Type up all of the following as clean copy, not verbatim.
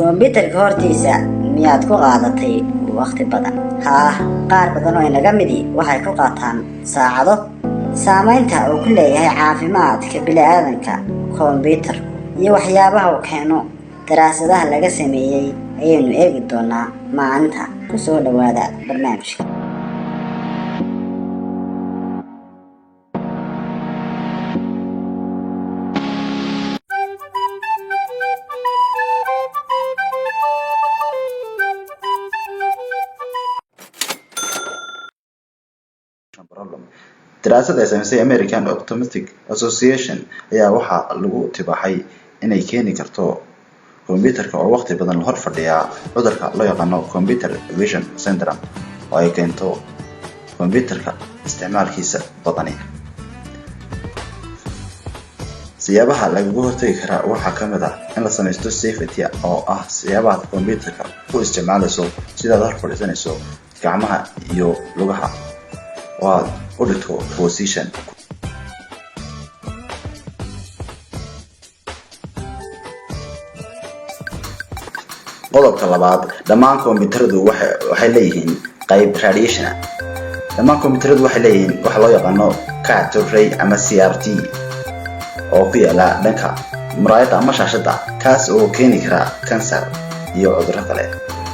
Kombiyuutarka hortiisa miyaad ku qaadatay waqti badan? Haa, qaar badan oo inaga midi waxay ku qaataan saacado. Saamaynta uu ku leeyahay caafimaadka bini'aadanka kombiyuutarku iyo waxyaabaha uu keeno daraasadaha laga sameeyey ayaynu eegi doonaa maanta. Ku soo dhowaada barnaamijka. Daraasad ay samaysay American Optometric Association ayaa waxaa lagu tibaaxay inay keeni karto kombiyuutarka oo waqti badan la hor fadhiyaa cudurka loo yaqaano computer vision syndrome, oo ay keento kombiyuutarka isticmaalkiisa badani. Siyaabaha lagaga hortagi karaa waxaa ka mid ah in la samaysto safety, oo ah siyaabaha kombiyuutarka ku isticmaalayso, sidaad hor fadhiisanayso, gacmaha iyo lugaha oo aad u dhigto position. Qodobka labaad, dhammaan kombiyuutaradu waxay leeyihiin qayb radiation. Dhammaan kombiyuutaradu waxay leeyihiin waxa loo yaqaano cathode ray ama CRT oo ku yaala dhanka muraayadda ama shaashadda, kaas oo keeni kara kansar iyo cudurro kale.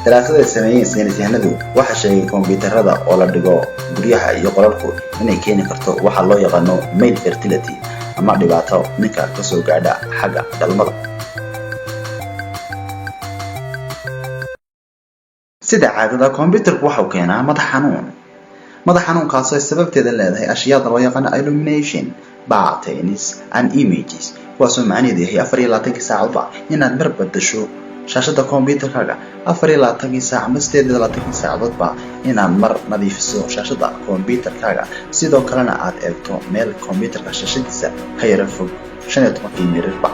Daraasad ay sameeyeen saynisyahanadu waxaa sheegay kombiyuutarada oo la dhigo guryaha iyo qolalku inay keeni karto waxa loo yaqaano male fertility ama dhibaato ninka kasoo gaadha xagga dhalmada. Sida caadada, kombiyuutarku waxau keenaa madax xanuun, madax xanuunkaasoo ay sababteeda leedahay ashyaada loo yaqaano illumination patterns and images, kuwaasoo macnaheedu yahay 24-kii saacadba inaad mar bedasho shaashada kombiyuutarkaaga, 24-kii saac ama 28-kii saacadoodba inaad mar nadiifiso shaashada kombiyuutarkaaga. Sidoo kalena aad eegto meel kombiyuutarka shaashadiisa ka yara fog 15-kii mirirba.